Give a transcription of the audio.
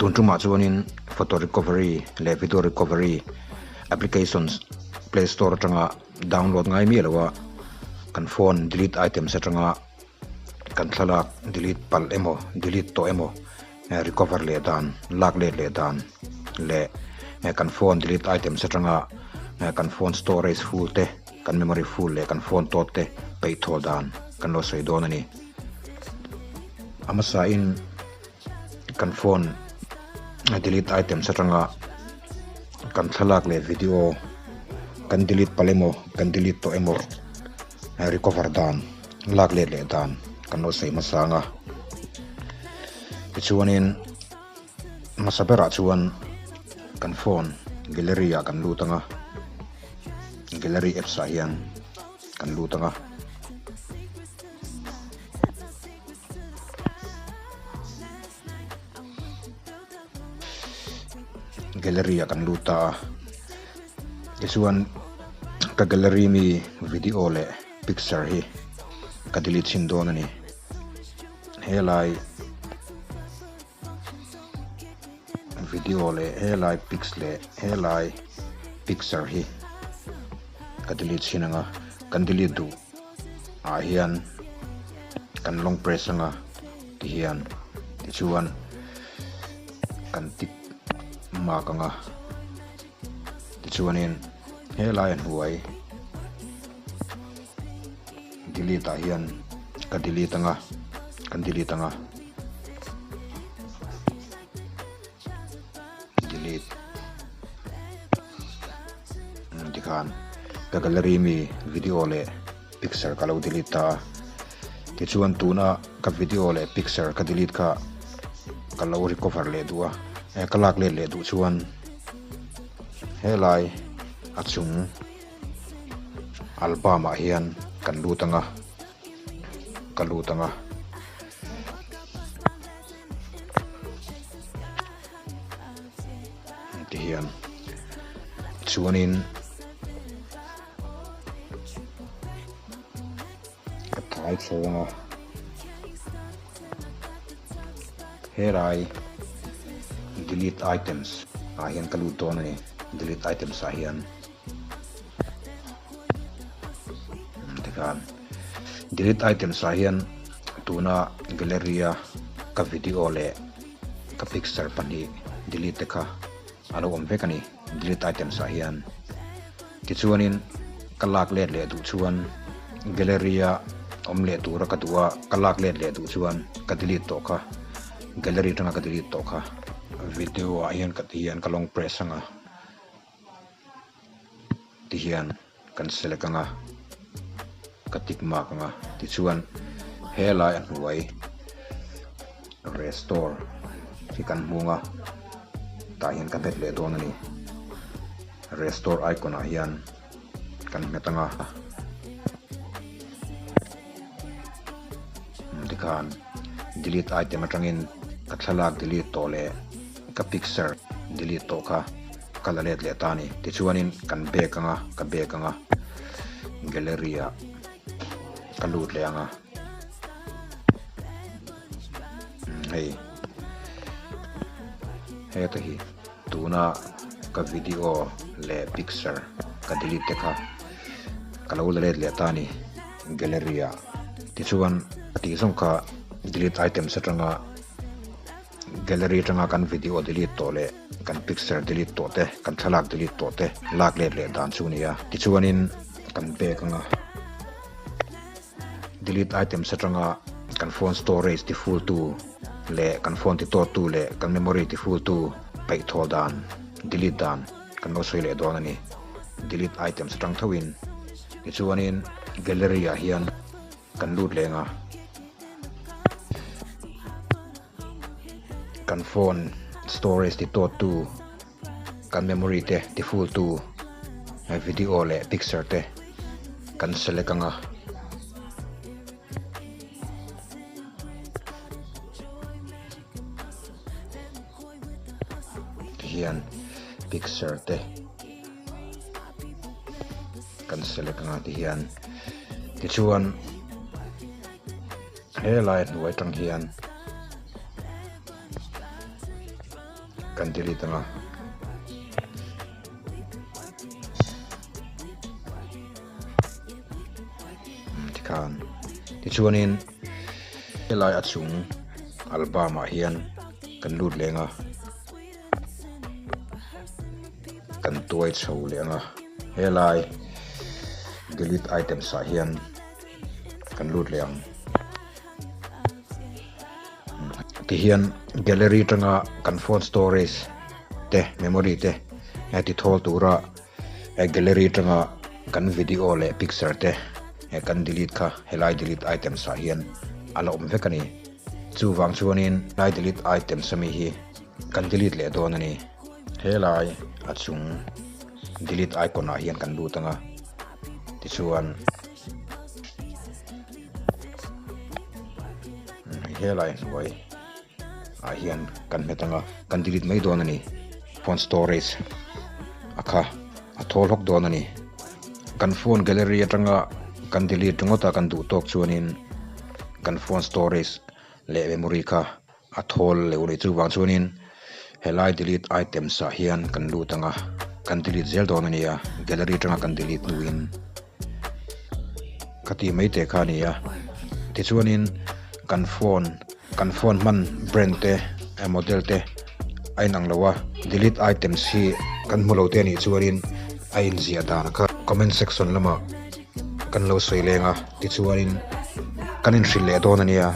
Tun tumah chuanin photo recovery leh video recovery applications play store atanga download ngai miah loa kan phone delete items atanga kan thlalak delete palh emaw delete tawh emaw recover leh dan lak let leh dan leh kan phone delete items atanga kan phone storage full te kan memory full leh kan phone tawt te peih thaw dan kan lo sawi dawn a ni. A hmasain kan phone delete items atanga kan thlalak leh video kan delete palh emaw kan delete tawh emaw recover dan lak let leh dan kan lo sawi hmasa ang a. Tichuanin hmasa berah chuan kan phone gallery ah kan lut ang a, gallery apps ah hian kan lut ang a. Gallery ah kan lut ta a tichuan ka gallery mi video leh picture hi ka delete chhin dawn a ni helai video leh helai pics leh helai picture hi ka delete chhin ang a kan delete duh. ah hian kan long press anga tihian tichuan kan tick mark anga tichuanin helai a hnuai delete ah hian ka delete anga kan delete anga delete. Tikhan ka gallery mi video leh picture ka lo delete ta a, tichuan tuna ka video leh picture ka delete kha ka lo recover leh duh a, ka lak let leh duh chuan helai a chung album ah hian kan lut ang a, ka lut ang a. Tihian chuanin ka tlai chhawng a helai delete items ah hian ka lut dawn a ni delete items ah hian tikhan delete items ah hian tuna gallery a ka video leh. Ka picture pahnih delete te kha a lo awm vek a ni delete items ah hian. Tichuanin ka lak let leh duh chuan gallery a awm leh tura ka duh a, ka lak let leh duh chuan ka delete tawh kha gallery atanga ka delete tawh kha video ah hian ka ti hian ka long press ang a tihian kan select ang a ka tick mark ang a tichuan helai a hnuai restore hi kan hmung a tah hian ka hmet leh dawn a ni restore icon ah hian kan hmet ang a tikhan delete item atangin ka thlalak delete tawh leh ka picture delete tawh kha ka la let leh ta a ni tichuanin kan bag anga ka bag anga gallery ah ka lut leh anga hei heta hi tuna ka video leh picture ka delete te kha ka lo la let leh ta a ni gallery ah tichuan a tih zawng kha delete items atanga. Gallery atanga kan video delete tawh leh kan picture delete tawh te, kan thlalak delete tawh te lak let leh dan chu a ni a. Tichuanin kan bag anga delete items atanga kan phone storage ti full tu leh kan phone ti tawt tu leh kan memory ti full tu paih thawl dan delete dan kan lo sawi leh dawn a ni. Delete items atang thoin tichuanin gallery ah hian kan lut leng a. Kan phone storage ti tawt tu kan memory te ti full tu video leh picture te kan select ang a. Tihian picture te kan select ang a tihian tichuan. He lai hnuai atang hian. Kan delete anga. Tikhan tichuanin helai a chung album ah hian kan lut leng a kan tuai chho leh ang a helai delete items ah hian kan lut leh ang. Tihian gallery atanga kan phone storage te memory te ti thawl tura gallery atanga kan video leh picture te kan delete kha helai delete items ah hian a la awm vek a ni. Chuvang chuanin helai delete items ami hi kan delete leh dawn a ni. Helai a chung delete icon ah hian kan lut ang a tichuan. Helai hnuai ah hian kan hmet ang a kan delete mai dawn a ni phone storage a kha a thawl hawk dawn a ni kan phone gallery atanga kan delete ringawt a kan duh tawk chuanin kan phone storage leh memory kha a thawl leuh a ni chuvang chuanin helai delete items ah hian kan lut ang a kan delete zel dawn a nia gallery atanga kan delete hnuin. Ka tih mai teh kha a ni a tichuanin kan phone kan phone hman brand te model te a inang lo a delete items hi kan hmu lo te anih chuanin a inziah dan kha comment section lamah kan lo sawi leng a tichuanin kan inhrilh leh dawn a nia.